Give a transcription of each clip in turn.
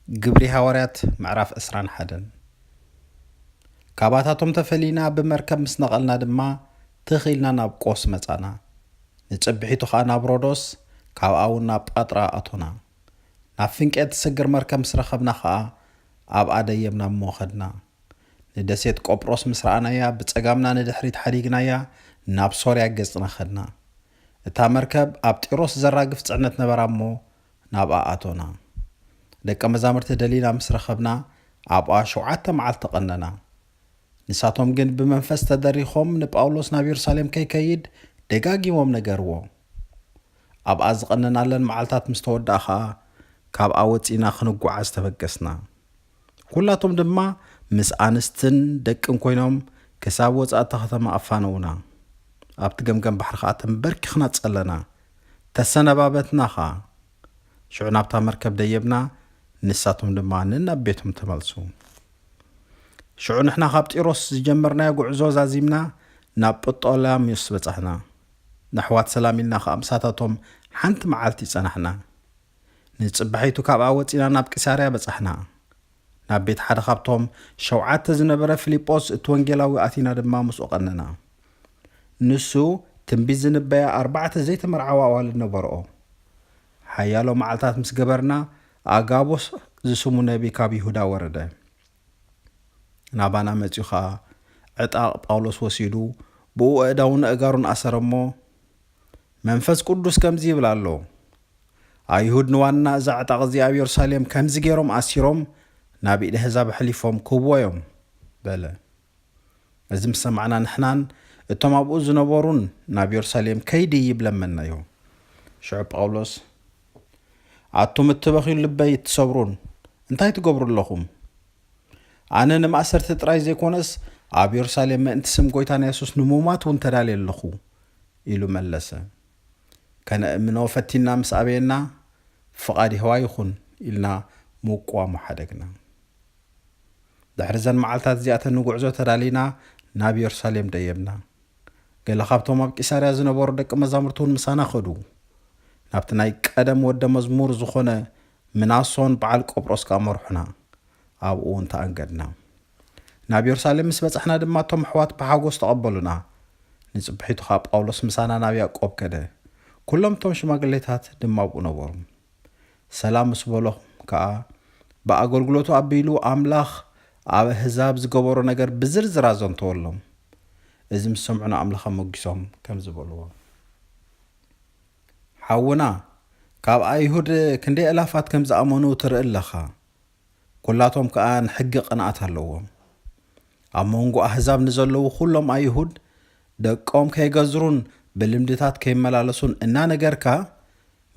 ግብሪ ሃዋርያት ምዕራፍ ዕስራን ሓደን። ካባታቶም ተፈሊና ብመርከብ ምስ ነቐልና ድማ፣ ትኽ ኢልና ናብ ቆስ መጻና። ንጽብሒቱ ኸኣ ናብ ሮዶስ፣ ካብኣ እውን ናብ ጳጥራ ኣቶና። ናብ ፍንቄ እትስግር መርከብ ምስ ረኸብና ኸኣ፣ ኣብኣ ደየብና እሞ ኸድና። ንደሴት ቆጵሮስ ምስ ረኣናያ፣ ብጸጋምና ንድሕሪት ሓዲግናያ፣ ናብ ሶርያ ገጽና ኸድና። እታ መርከብ ኣብ ጢሮስ ዘራግፍ ጽዕነት ነበራ እሞ፣ ናብኣ ኣቶና። ደቀ መዛሙርቲ ደሊና ምስ ረኸብና፣ ኣብኣ ሸውዓተ መዓልቲ ቐነና። ንሳቶም ግን ብመንፈስ ተደሪኾም ንጳውሎስ ናብ የሩሳሌም ከይከይድ ደጋጊሞም ነገርዎ። ኣብኣ ዝቐነናለን መዓልታት ምስ ተወድኣ ኸኣ፣ ካብኣ ወጺእና ክንጓዓዝ ተበገስና። ኩላቶም ድማ ምስ ኣንስትን ደቅን ኮይኖም ክሳብ ወጻኢ እታ ኸተማ ኣፋነዉና። ኣብቲ ገምገም ባሕሪ ኸኣ ተንበርኪኽና ጸለና። ተሰነባበትና ኸኣ። ሽዑ ናብታ መርከብ ደየብና፣ ንሳቶም ድማ ነናብ ቤቶም ተመልሱ። ሽዑ ንሕና ካብ ጢሮስ ዝጀመርናዮ ጉዕዞ ዛዚምና ናብ ጳጦሎምዮስ በጻሕና። ነሕዋት ሰላም ኢልና ኸኣ ምሳታቶም ሓንቲ መዓልቲ ጸናሕና። ንጽባሒቱ ካብኣ ወጺና ናብ ቂሳርያ በጻሕና። ናብ ቤት ሓደ ካብቶም ሸውዓተ ዝነበረ ፊልጶስ እቲ ወንጌላዊ ኣቲና ድማ ምስኡ ቀነና። ንሱ ትንቢት ዝንበያ ኣርባዕተ ዘይተመርዓዋ ኣዋልድ ነበርኦ። ሓያሎ መዓልታት ምስ ገበርና፣ ኣጋቦስ ዝስሙ ነቢ ካብ ይሁዳ ወረደ። ናባና መጺኡ ኸኣ ዕጣቕ ጳውሎስ ወሲዱ፣ ብኡ ኣእዳዉን ኣእጋሩን ኣሰረ እሞ፣ መንፈስ ቅዱስ ከምዚ ይብል ኣሎ፣ ኣይሁድ ንዋና እዛ ዕጣቕ እዚኣ ኣብ የሩሳሌም ከምዚ ገይሮም ኣሲሮም፣ ናብ ኢድ ኣህዛብ ኣሕሊፎም ክህብዎ እዮም፣ በለ። እዚ ምስ ሰማዕና ንሕናን እቶም ኣብኡ ዝነበሩን ናብ የሩሳሌም ከይድይብ ለመንናዮ። ሽዑ ጳውሎስ፣ ኣቱም እትበኽዩን ልበይ እትሰብሩን፣ እንታይ ትገብሩ ኣለኹም? ኣነ ንማእሰርቲ ጥራይ ዘይኮነስ፣ ኣብ የሩሳሌም ምእንቲ ስም ጐይታና የሱስ ንሙማት እውን ተዳልየ ኣለኹ፣ ኢሉ መለሰ። ከነእምኖ ፈቲና ምስ ኣበየና፣ ፍቓድ የሆዋ ይኹን፣ ኢልና ምቅዋሙ ሓደግና። ድሕሪ እዘን መዓልታት እዚኣተን ንጉዕዞ ተዳሊና ናብ የሩሳሌም ደየብና። ገለ ካብቶም ኣብ ቂሳርያ ዝነበሩ ደቂ መዛሙርቲ እውን ምሳና ኸዱ። ናብቲ ናይ ቀደም ወደ መዝሙር ዝኾነ ምናሶን በዓል ቆጵሮስ ከኣ መርሑና። ኣብኡ እውን ተኣንገድና። ናብ የሩሳሌም ምስ በጻሕና ድማ እቶም ኣሕዋት ብሓጎስ ተቐበሉና። ንጽብሒቱ ኸኣ ጳውሎስ ምሳና ናብ ያዕቆብ ከደ። ኩሎም እቶም ሽማግሌታት ድማ ኣብኡ ነበሩ። ሰላም ምስ በሎም ከኣ፣ ብኣገልግሎቱ ኣቢሉ ኣምላኽ ኣብ ኣህዛብ ዝገበሮ ነገር ብዝርዝር ኣዘንተወሎም። እዚ ምስ ሰምዑ ንኣምላኽ ኣሞጊሶም ከምዚ በልዎ፣ ሓውና፣ ካብ ኣይሁድ ክንደይ ኣእላፋት ከም ዝኣመኑ ትርኢ ኣለኻ። ኩላቶም ከኣ ንሕጊ ቅንኣት ኣለዎም። ኣብ መንጎ ኣህዛብ ንዘለዉ ኩሎም ኣይሁድ፣ ደቆም ከይገዝሩን ብልምድታት ከይመላለሱን እናነገርካ፣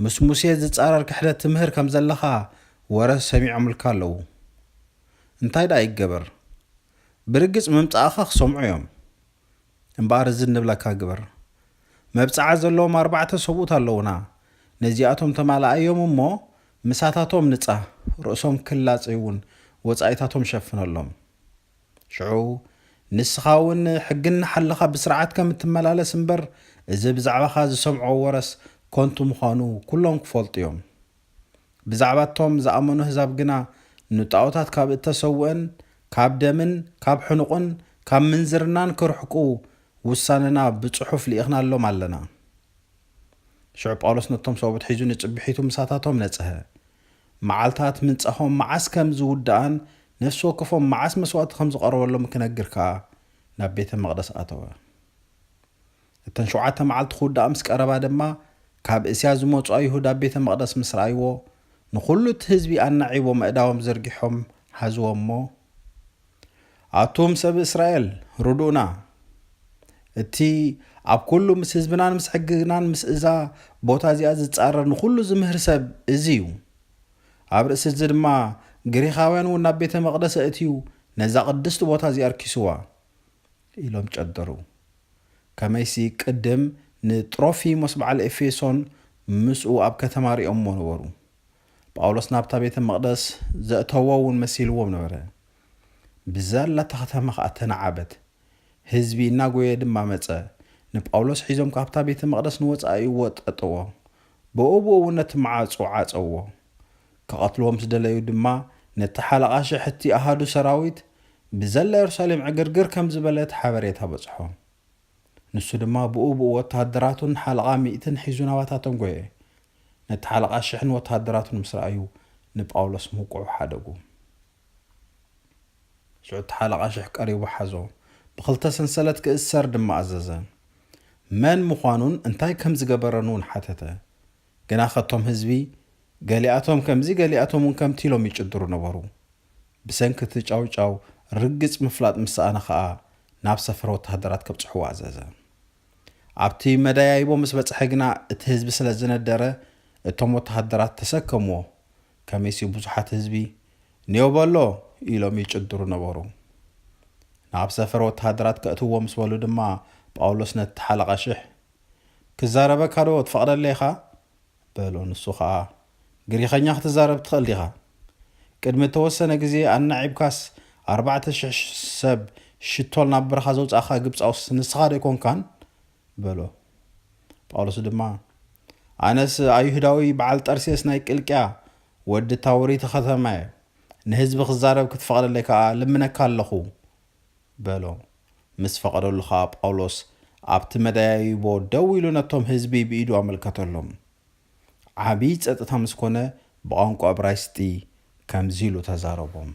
ምስ ሙሴ ዝጻረር ክሕደት ትምህር ከም ዘለኻ ወረ ሰሚዖምልካ ኣለዉ። እንታይ ደኣ ይገበር? ብርግጽ ምምጻእኻ ክሰምዑ እዮም። እምበኣር እዚ እንብለካ ግበር። መብጽዓ ዘለዎም ኣርባዕተ ሰብኡት ኣለዉና። ነዚኣቶም ተማልኣዮም እሞ፣ ምሳታቶም ንጻ፣ ርእሶም ክላጸዩ እውን ወጻኢታቶም ሸፍነሎም። ሽዑ ንስኻ እውን ሕጊ እናሓለኻ ብስርዓት ከም እትመላለስ እምበር፣ እዚ ብዛዕባኻ ዝሰምዖ ወረስ ከንቱ ምዃኑ ኩሎም ክፈልጡ እዮም። ብዛዕባ እቶም ዝኣመኑ ኣህዛብ ግና፣ ንጣኦታት ካብ እተሰውእን ካብ ደምን ካብ ሕኑቕን ካብ ምንዝርናን ክርሕቁ ውሳነና ብጽሑፍ ልኢኽናሎም ኣለና። ሽዑ ጳውሎስ ነቶም ሰብኡት ሒዙ ንጽብሒቱ ምሳታቶም ነጽሀ። መዓልታት ምንጻኾም መዓስ ከም ዝውድኣን ነፍሲ ወከፎም መዓስ መስዋእቲ ከም ዝቐረበሎም ክነግር ከኣ ናብ ቤተ መቕደስ ኣተወ። እተን ሸውዓተ መዓልቲ ክውድኣ ምስ ቀረባ ድማ፣ ካብ እስያ ዝመጹ ኣይሁድ ኣብ ቤተ መቕደስ ምስ ረኣይዎ፣ ንኹሉ እቲ ህዝቢ ኣናዒቦም ኣእዳዎም ዘርጊሖም ሓዝዎም እሞ፣ ኣቱም ሰብ እስራኤል፣ ርድኡና። እቲ ኣብ ኩሉ ምስ ህዝብናን ምስ ሕግናን ምስ እዛ ቦታ እዚኣ ዝጻረር ንኹሉ ዝምህር ሰብ እዚ እዩ። ኣብ ርእሲ እዚ ድማ ግሪኻውያን እውን ናብ ቤተ መቕደስ ኣእትዩ ነዛ ቅድስቲ ቦታ እዚኣ ኣርኪስዋ፣ ኢሎም ጨደሩ። ከመይሲ ቅድም ንጥሮፊሞስ በዓል ኤፌሶን ምስኡ ኣብ ከተማ ሪኦምዎ ነበሩ። ጳውሎስ ናብታ ቤተ መቕደስ ዘእተዎ እውን መሲልዎም ነበረ። ብዘላ እታ ከተማ ኸኣ ተናዓበት። ህዝቢ እናጎየ ድማ መጸ። ንጳውሎስ ሒዞም ካብታ ቤተ መቕደስ ንወጻኢ ወጠጥዎ። ብኡ ብኡ እውን ነቲ መዓጹ ዓጸዎ። ክቐትልዎ ምስ ደለዩ ድማ ነቲ ሓለቓ ሽሕ እቲ ኣሃዱ ሰራዊት ብዘላ የሩሳሌም ዕግርግር ከም ዝበለት ሓበሬታ በጽሖ። ንሱ ድማ ብኡ ብኡ ወተሃደራቱን ሓለቓ ሚእትን ሒዙ ናባታቶም ጎየ። ነቲ ሓለቓ ሽሕን ወተሃደራቱን ምስ ረኣዩ ንጳውሎስ ምውቅዑ ሓደጉ። ሽዑ እቲ ሓለቓ ሽሕ ቀሪቡ ሓዞ፣ ብኽልተ ሰንሰለት ክእሰር ድማ ኣዘዘ። መን ምዃኑን እንታይ ከም ዝገበረን እውን ሓተተ። ግና ከቶም ህዝቢ፣ ገሊኣቶም ከምዚ ገሊኣቶም እውን ከምቲ ኢሎም ይጭድሩ ነበሩ። ብሰንኪ እቲ ጫውጫው ርግጽ ምፍላጥ ምስ ሰኣነ ኸኣ ናብ ሰፈር ወተሃደራት ከብጽሕዎ ኣዘዘ። ኣብቲ መደያይቦ ምስ በጽሐ ግና እቲ ህዝቢ ስለ ዝነደረ እቶም ወተሃደራት ተሰከምዎ። ከመይሲ ብዙሓት ህዝቢ "ንዮ በሎ" ኢሎም ይጭድሩ ነበሩ። ናብ ሰፈር ወተሃደራት ከእትዎ ምስ በሉ ድማ ጳውሎስ ነቲ ሓለቓ ሽሕ "ክዛረበካ ዶ ትፈቕደለይ ኢኻ?" በሎ። ንሱ ኸኣ "ግሪኸኛ ክትዛረብ ትኽእል ዲኻ? ቅድሚ እተወሰነ ግዜ ኣናዒብካስ ኣርባዕተ ሽሕ ሰብ ሽቶል ናብ በረኻ ዘውጻእካ ግብጻውስ ንስኻ ዶ ኣይኮንካን?" በሎ። ጳውሎስ ድማ "ኣነስ ኣይሁዳዊ በዓል ጠርሴስ ናይ ቅልቅያ ወዲ ታውሪቲ ከተማ እየ። ንህዝቢ ክዛረብ ክትፈቕደለይ ከኣ ልምነካ ኣለኹ" በሎ። ምስ ፈቐደሉ ኸኣ ጳውሎስ ኣብቲ መደያይቦ ደው ኢሉ ነቶም ህዝቢ ብኢዱ ኣመልከተሎም። ዓብዪ ጸጥታ ምስ ኮነ ብቋንቋ እብራይስጢ ከምዚ ኢሉ ተዛረቦም።